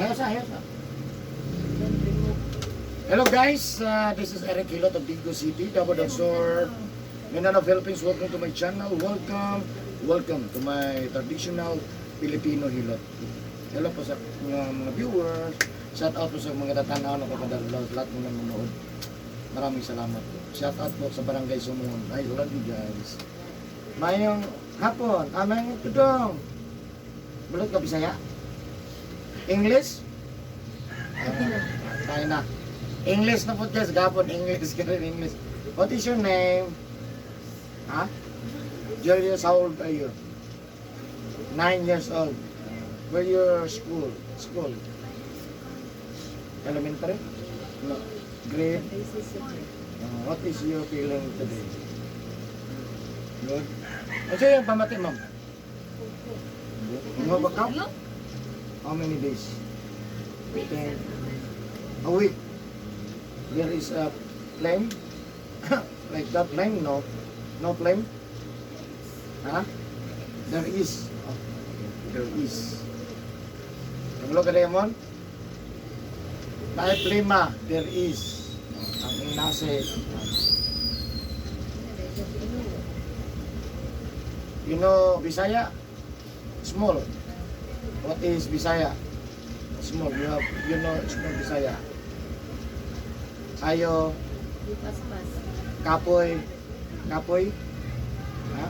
Ayaw sa, ayaw sa. Hello guys, this is Eric Hilot of Digos City, Davao del Sur, Mindanao, Philippines. Welcome to my channel. Welcome, welcome to my traditional Filipino Hilot. Hello po sa mga viewers. Shout out po sa mga tatanaw na papadalaw, lahat ng nanonood. Maraming salamat po. Shout out po sa Barangay Sumuhon. I love you guys. Mayong hapon, amang tudong. Balot ka Bisaya? English? Ah, tayo na. English na po guys, gapon English ka rin English. What is your name? Ha? Julius, how old are you? 9 years old. Where your school? School? Elementary? No. Grade? What is your feeling today? Good? Ano yung pamati, ma'am? Ano ba ka? How many days? 10. A week. There is a flame? Like that flame? No. No flame? Huh? There is. Oh, there is. Kabalo ka, Diamond? Naay plema, there is. Oh, ang inase. You know Bisaya? Small. What is Bisaya? Small. You have you know small Bisaya. Ayo, Paspas. Kapoy. Kapoy? Ha?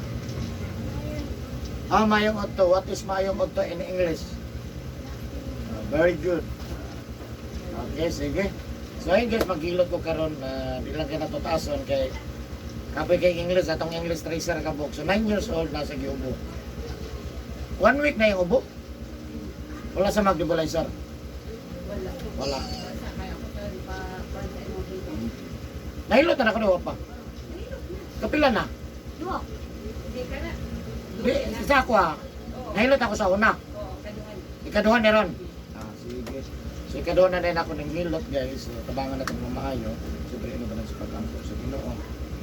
Ah, mayong udto. What is mayong udto in English? Ah, very good. Okay, sige. So ayun guys, maghilot ko karon na di lang kay natutason kay kapoy kay English atong English tracer kabuk. So 9 years old nasa giubo. One week na yung ubo. Wala sa mag-nebulizer. Wala. Wala. Nahilot na ako na pa. Kapila na. Duha. Di, sa ako ah. Nahilot ako sa una. Ikaduha ni ron. Ah, sige. So ikaduha na din ako ng hilot guys. So, tabangan natin ng maayo. Siyempre ino ba sa pag-ampo sa Ginoo.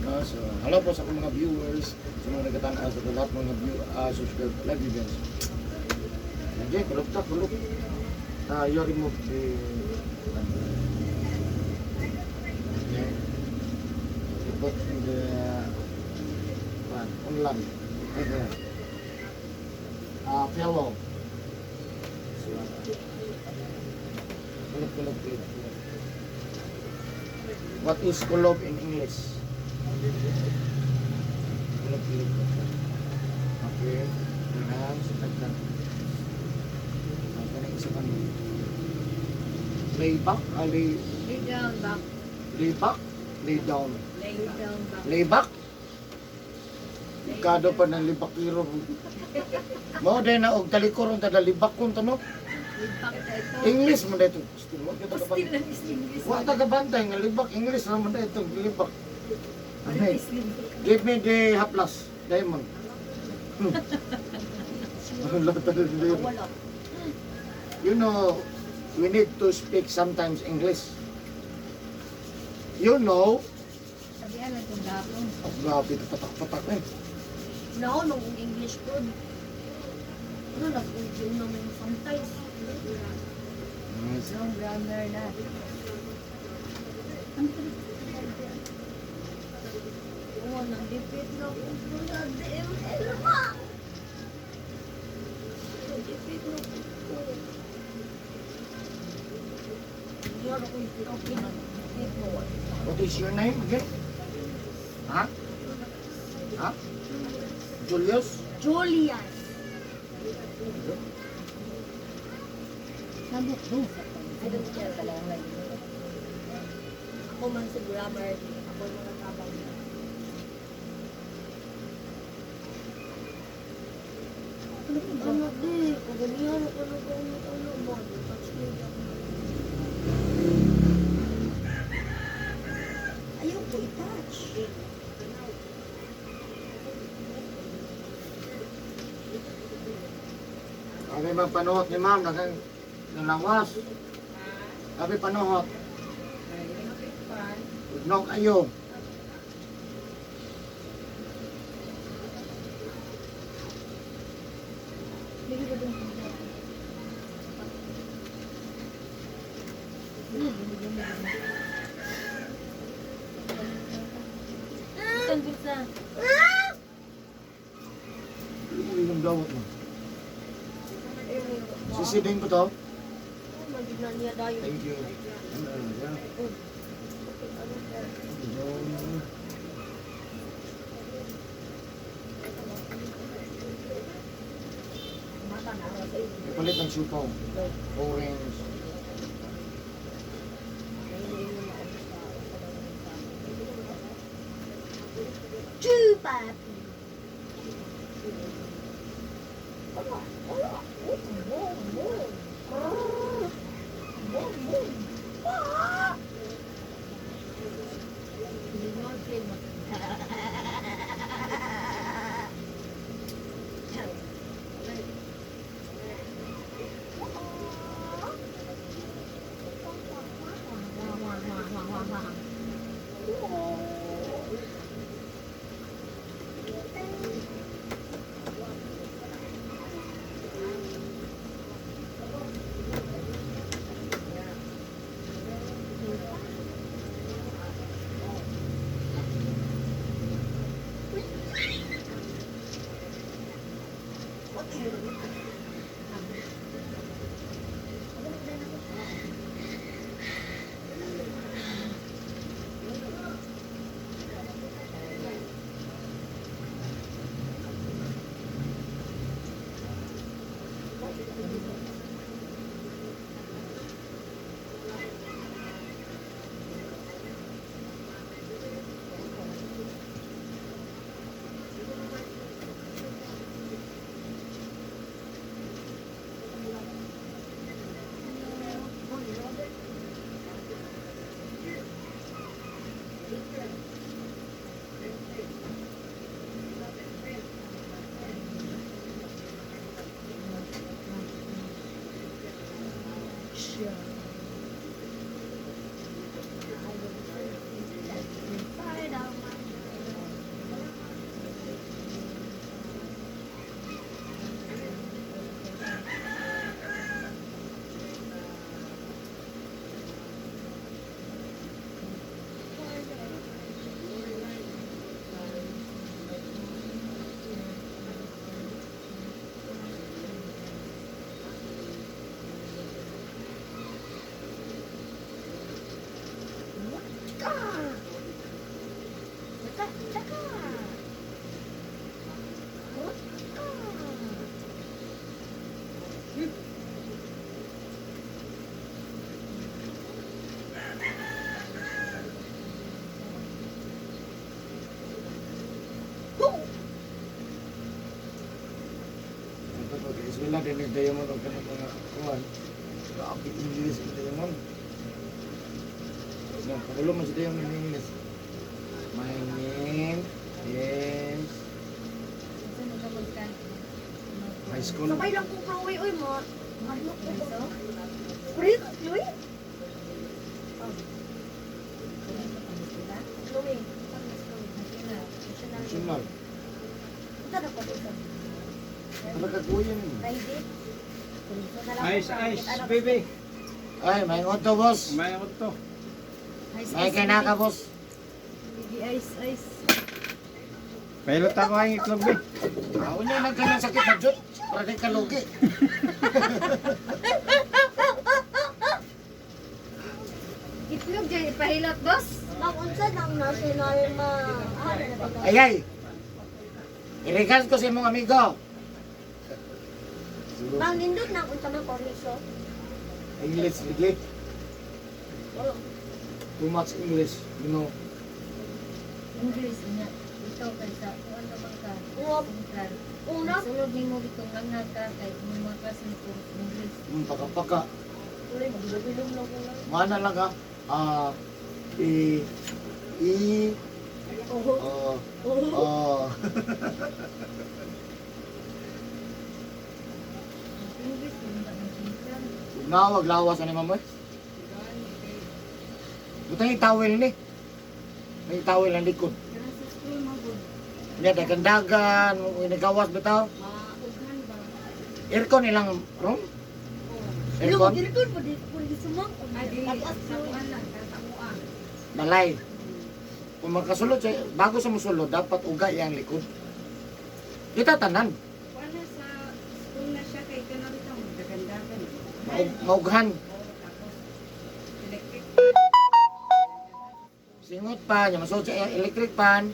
No, so hello po sa akong mga viewers, sa mga nagtanaw, sa lahat mga view, subscribe. Love you guys. Sige, kulog ta, kulog. Ah, you remove the okay. You put in the one, unlan. Okay. Ah, pillow. So, kulog, kulog, kulog, kulog. What is kulob in English? Kulob, kulob. Okay. Your hands, like that. Okay, isa pa niyo. Lay back, ah, lay, Lay down back. Lay back, lay down. Lay down back. Lay back? Ikado pa ng libakiro. Mao din na og talikuron ta libak kun ta no. Lay back ta ito. English man dito. Still wa kita Still lang is English. Wa ta kabantay nga libak English ra man dito libak. Ano Okay. is libak? Give me the haplas diamond. Wala. You know, we need to speak sometimes English. You know, Sabihan lang kung gapon. Oh, grabe, patak-patak eh. No, nung English ko. Ano, nag-audio naman sometimes. Nice. Wrong grammar na. Oo, nag-defeat na ako sa DML ma! Nag-defeat na ako. Hindi ako yung nag-defeat mo. What is your name again? Ha? Ha? Julius? Julius! I don't care. Ako man sa grammar, ako yung mga tabang. Ano di? Kaganihan ako na ano ba? Touch me ako. Ayaw ko i-touch. Sabi man panuhot ni ma'am, nagang nalawas. Sabi panuhot. Nok ayo. Bigyan ko dun. Itong bulsa. Ano yung dawat mo? Sisidin ko to. Magignan niya dayon. Thank you. Ano, ano, yan. Ano, May palit ng siupaw. Orange. Chupa! Ito to, guys. Wala din nagdayamon og kanang mga kuwan. Grabe English ang diamond. Yan, pagulo man si Diamond in English. My name is Saan na magka? high school. Sabay lang kong Chloe, oy, mo. Ano ko ba? Chloe? Chloe? Chloe. National. Ito na po dito. Talaga kuya ni. Private. Ice, ice, baby. Ay, may auto, boss. May auto. Ice, May ice, kinaka, boss. Baby, ice, ice. Pailot ako ang itlog, be. Ako niya nagkanang sakit na jud. Para di ka lugi. Itlog dyan, ipahilot, boss. Ma'am, unsa nang national ma? Ah, ano na ba? Ay, ay. Irigas ko sa imong amigo. Ma'am, nindot na unsa man korniso. English, lagi. Too much English, you know. English niya. Ikaw kay sa kung ano man ka. Una, Central. una. Sulod nimo bitong nangag ka kay imong mga klase ni puro English. Paka-paka. Uy, magbilog lang ko lang. Mana lang ka. Ah, E, E, Oh, O, oh. O. English mo na ang central. Nawag lawas ani mamoy. Butang yung towel ni. May towel ang likod. Pero sa school mo good. Niya dagandagan, nagawas bitaw. Maughan ba? Aircon ilang room. Oo. Aircon? Aircon ba di ko sumang? Ay, dili. Taas Sa kuan lang, sa mua. Balay. Kung magkasulod siya, bago sa musulod, dapat uga iyang likod. Kita tanan. Kuan na sa school na siya kay kanang bitaw dagandagan. Maughan. Oo, tapos electric. Singot pa, niya masulod siya iyang electric pan.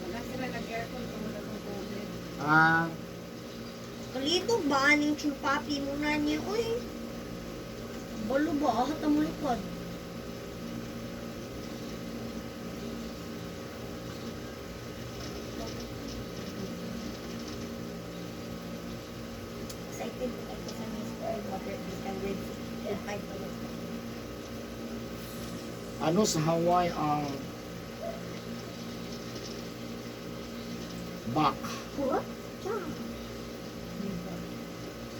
Wala sila nag-aircon tungod akong COVID. Ah, Kalitog ba aning chupapi mo na niyo uy? Balo ba ahat ang mulupad? Excited ko kayo sa Miss Earl, ma-birthday kang grade 5 pa lang. Ano sa Hawaii ang bak? What? Tiyan.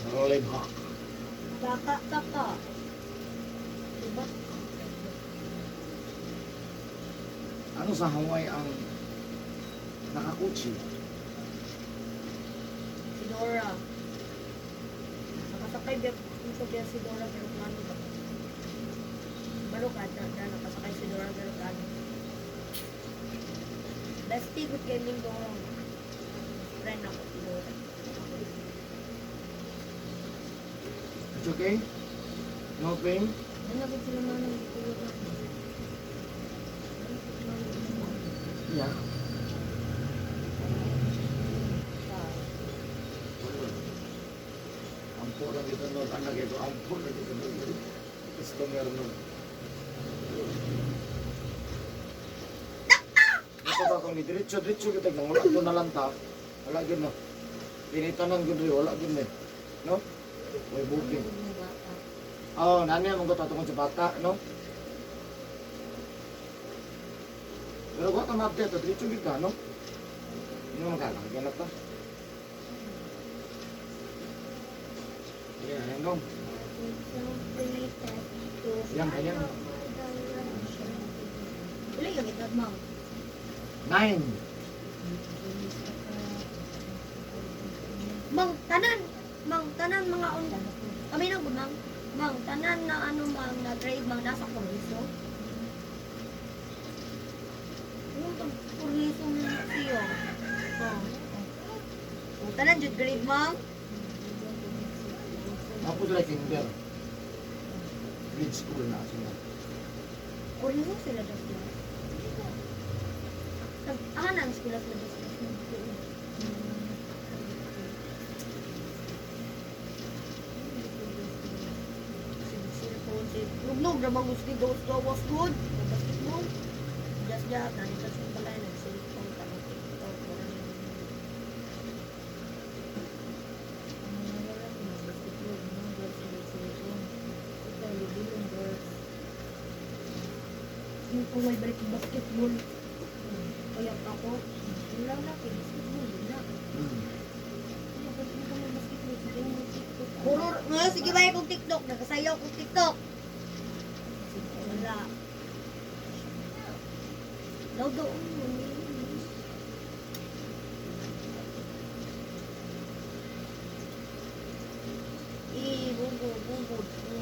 Rolly bak. Baka, taka. Diba? Ano sa Hawaii ang nakakutsi? Si Dora. Nakasakay ba kung sa biya si Dora pero plano ba? Balo ka, na, na, nakasakay si Dora pero plano. Bestie, good gaming Dora. Friend ako si Dora. It's okay? No pain? Ano ba sila manang tulog ako? Yeah. Ampo lang ito nun. Anak ito, ampo lang ito nun. Customer nun. Ito ba kung diretso, diretso kita nang wala ko na lang ta. Wala gyud no. Pinitanan gyud rin, wala gyud eh. No? Way booking. Oh, nani ang mga tungkol sa bata, no? Pero wa ta ma-update, diretso gyud ka, no? Ano man ka lang, ganap ta. Yeah, ayan dong. Yan, ganyan. Wala yung edad, ma'am. 9. Mang, tanan! Mang, tanan mga on... Kami nang mang. Mang, tanan na ano, mang, na grade, mang, nasa kurso. Ano itong kurso na siyo? Oh. Oh, tanan, jud grade, mang. Ako sila kinder. Grade school na sila. Kurso sila das na. Nag-ahanan sila sila das na. Lugnog, ramang gusto dos was good. Basketball. Just just, nandito sa balay, nag-cellphone, tanong TikTok, wala. Yung kung may balik ng basketball, kaya ako, wala na, kay basketball, wala. Horror, nga, sige ba kong TikTok, nagasayaw kong TikTok. Wala. Logo. Eh, bugo, bugo, bugo.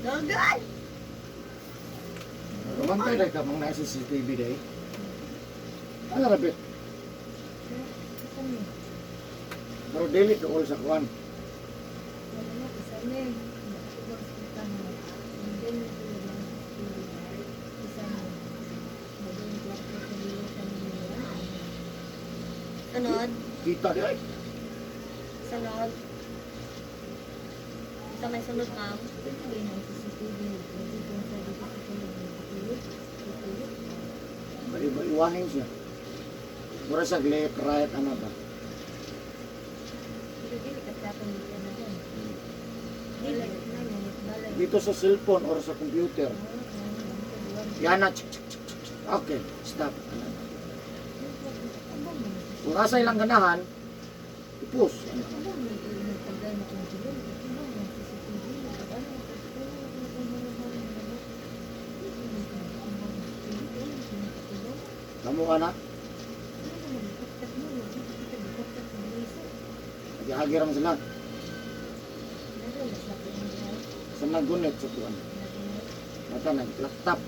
Dagan! Romantay dahil ka mga nasa CCTV dahil. Ano rabit? Pero dili dool sa kuan. Sunod, Kita di ay. sunod. Sa may sunod, ma'am. Iwahin siya. Mura sa left, right, ano ba? Dito sa cellphone or sa computer. Yan na. Chik, chik, chik, chik, chik. Okay, stop. Ano na. Kung asa ilang ganahan, Pupos. Kamo ka na? Hagi-hagi ra man sila. Sa nagunit sa tuwan. Mata naglaktap.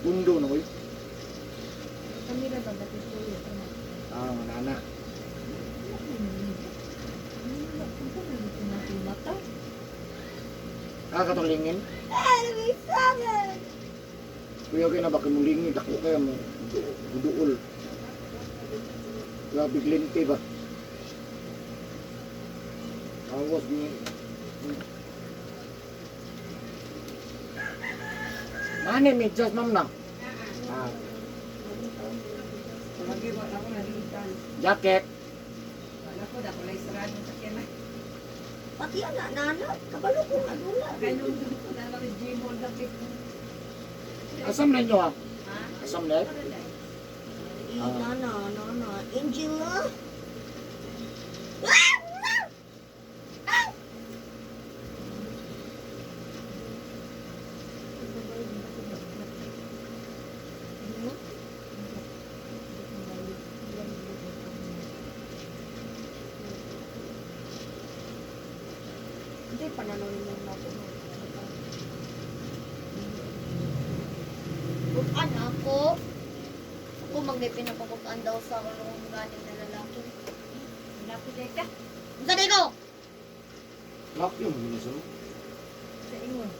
Pundo na koy. Ah, manana. Ah, katong lingin. Kuya kay na baka mo lingin. Dako kaya mo. Duol. Grabe glinte ba? Awas ni. Mani, medyas ma'am na. Ah, Lagi wala ko nalitan. jacket. Wala ko dako lay sarado sa kena. Pati ana nana, kabalo ko nga dula. Kay nung ko na lang Gmall dapit. Asam na inyo ha? Ha? Asam na eh? Eh, nana, nana, Angela. Hindi, pananaw mo na ako. Bukan ako. Ako mag pinapabukan daw sa ano kung galing na lalaki. Lalaki dahil ka. Unsa di ko? Lock yung minsan mo. Sa ingon.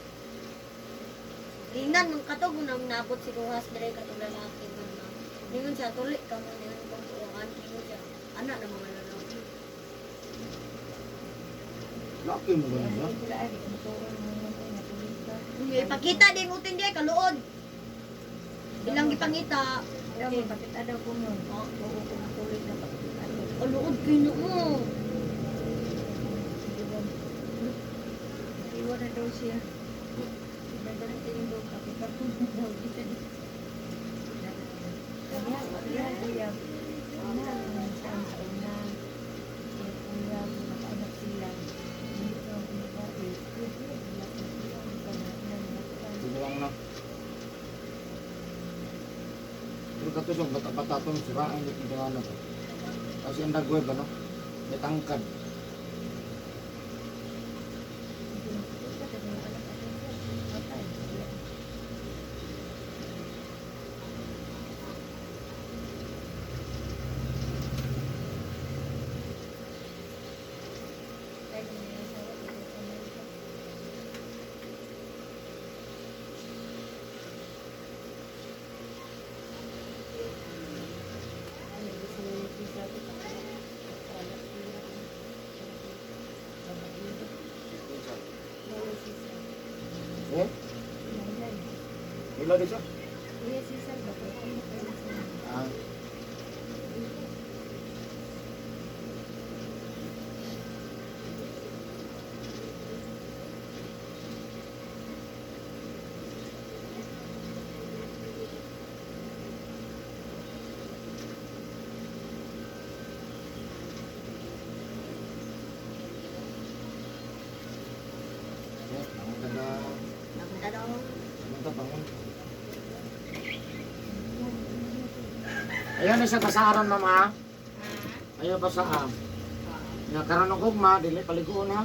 Tingnan man kato nang nabot si Rojas dire katong lalaki man na. Ningon siya tuli ka mo ningon kong tuohan ningon siya anak ng mga lalaki. Lock yung mo ganun ba? Sila ay motoron mo mo napulita. Ipakita din utin di kaluod. Ilang gipangita. Daw mapakita daw ko nun. Oo, kung tuloy na pakita. Kaluod kay mo. Iwan na daw siya. Dadalhin tayo daw kapita ko na daw dito. Kaya, kaya, kuya. Una, saan sa una. Kuya, kuya, nakaanak sila. Hindi ko ang babae. Kuya, kuya, kuya, Sige lang na. Pero kato sa bata-bata itong siraan yung tindahan na to. Kasi ang dagweb ano? May tangkad. Eh? Ilo dito? Ah. Eh, bangun ka na. Napunta daw. Bangun ka, bangun. Ayun na siya kasaran, mama. Ayaw pa sa am. Nga karon og ugma dili paliguon ha.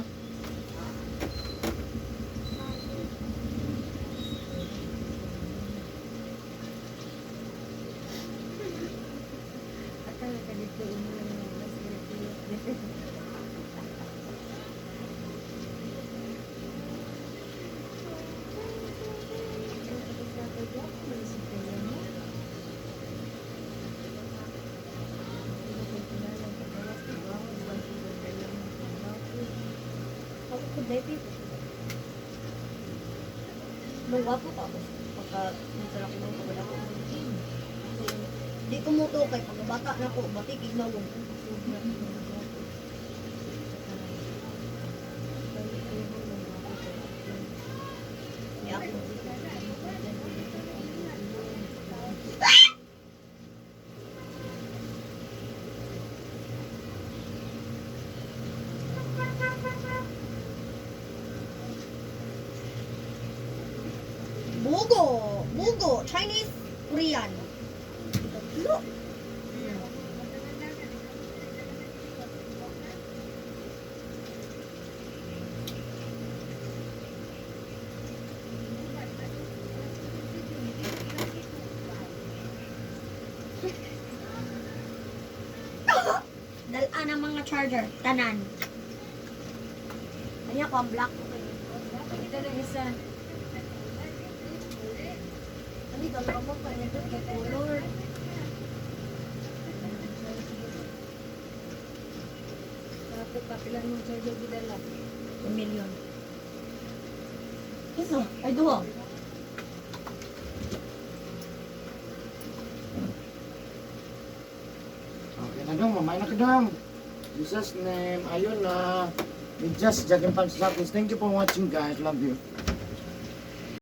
Ako ko baby. Nung wapo pa ako. Pagka minsan ako nung wala ko. Di ko mo to kay pagbata na ko batik ignawong. Ni ako. Korean. Tatlo. Dalaan ang mga charger. Tanan. Kanya ko ang black ko kayo. Kita na isa. Ano dalawa mo pa nito kay color. Kapit papilan mong charger gidala. 1 million. Isa, ay duha. Okay na dong, mamay na ka dong. Jesus name, ayun na. We just jogging pants. Thank you for watching, guys. Love you.